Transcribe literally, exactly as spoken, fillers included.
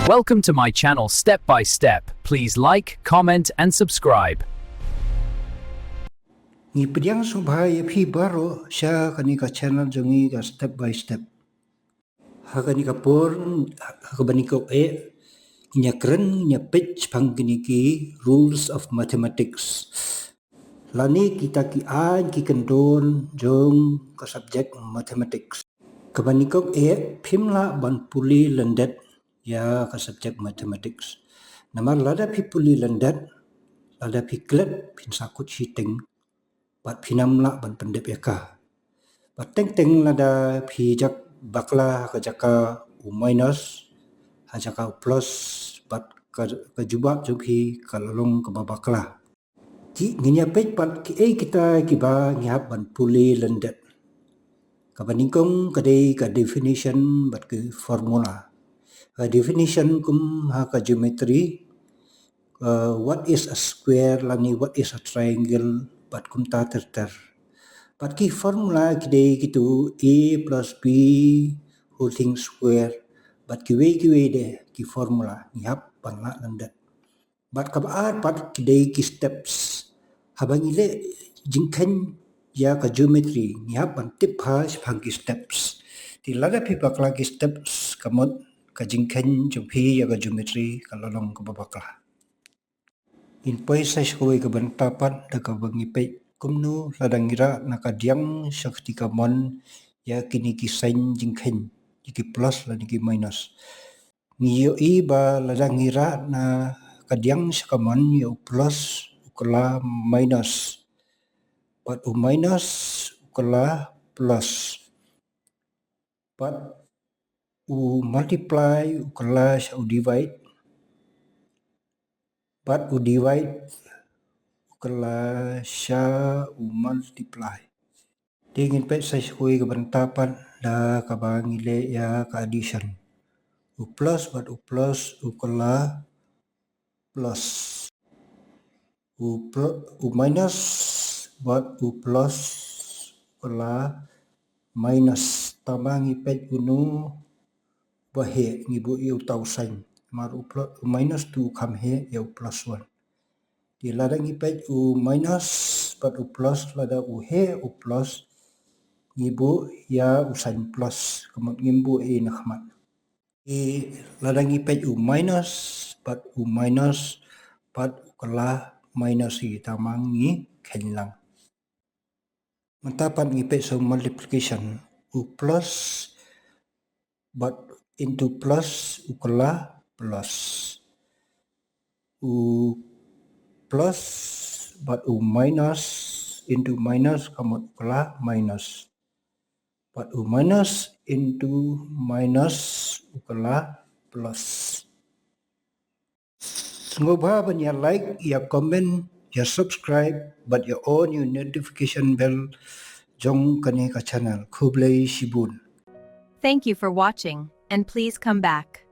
Welcome to my channel Step by Step. Please like, comment and subscribe. Ngi pdiang sngewbha ïa phi baroh sha kane ka channel jong ngi ka Step by Step. Ha kane ka por, ha kaba nyngkong eh, ngin ïa kren, ngin ïa peit shaphang kine ki rules of mathematics. Lane kita ki aiñ ki kyndon jong ka subject mathematics. Kaba nyngkong eh, phim lah ban pule lyndet ïa ka subject mathematics. Namar lada phi pule lyndet, lada phi klet, phin sa kut shiteng, bad phin ym lah ban pyndep ïa ka. Bad teng teng lada phi jah bakla ha ka jaka u minus, ha jaka u plus, bad ka, ka jubab jong phi ka la long kaba bakla. Te ngin ïa peit pat kiei kita kiba ngi hap ban pule lyndet. Kaba nyngkong ka dei ka definition bad ka formula. Ka definition kum ha ka geometry, uh, what is a square lane what is a triangle, bad kumta ter ter. Bad ki formula ki dei kitu a plus b whole thing square. Bad kiwei kiwei de ki formula ngi hap ban lah lyndet. Bad kaba ar pat ki dei ki steps. Haba ngi leh jingkheiñ ïa ka geometry, ngi hap ban tip bha shaphang ki steps. Te lada phi bakla ki steps, ka mut ka jingkheiñ jong phi ïa ka geometry ka la long kaba bakla. Ngin poi sa sha kawei ka bynta pat da kaba ngi peit kumno lada ngi rah na ka diang sha kti kamon ïa kine ki sign jingkheiñ, ïa ki plus lane ki minus. Ngi ïohi ba lada ngi rah na ka diang sha kamon ïa u plus, u kylla minus. Bad u minus, u kylla plus. Bad u multiply, u kylla sha u divide. Bad u divide, u kylla sha u multiply. Te ngin peit sa sha kawei ka bynta pat da kaba ngi leh ïa ka addition. U plus bad u plus u kylla plus. U pl-, u minus bad u plus u kylla minus. Tangba ngi peit uno ba heh, ngi buh ïa uta u sign. Namar u pl-, u minus tu u kham heh ïa u plus one. Te lada ngi peit u minus bad u plus, lada u heh u plus, ngi buh ïa u sign plus, ka mut ngim buh ei na khmat. Te lada ngi peit u minus bad u minus bad u kylla minus, hi tangba ngi kheiñ lang. Mynta pat ngi peit sa u multiplication, u plus bad into plus u kylla plus. U plus bad u minus into minus ka mut u kylla minus. Bad u minus into minus u kylla plus. Sngewbha ban ïa like, ïa comment, ïa subscribe bad ïa on ïa u notification bell jong kane ka channel. Khublei shibun. Thank you for watching, and please come back.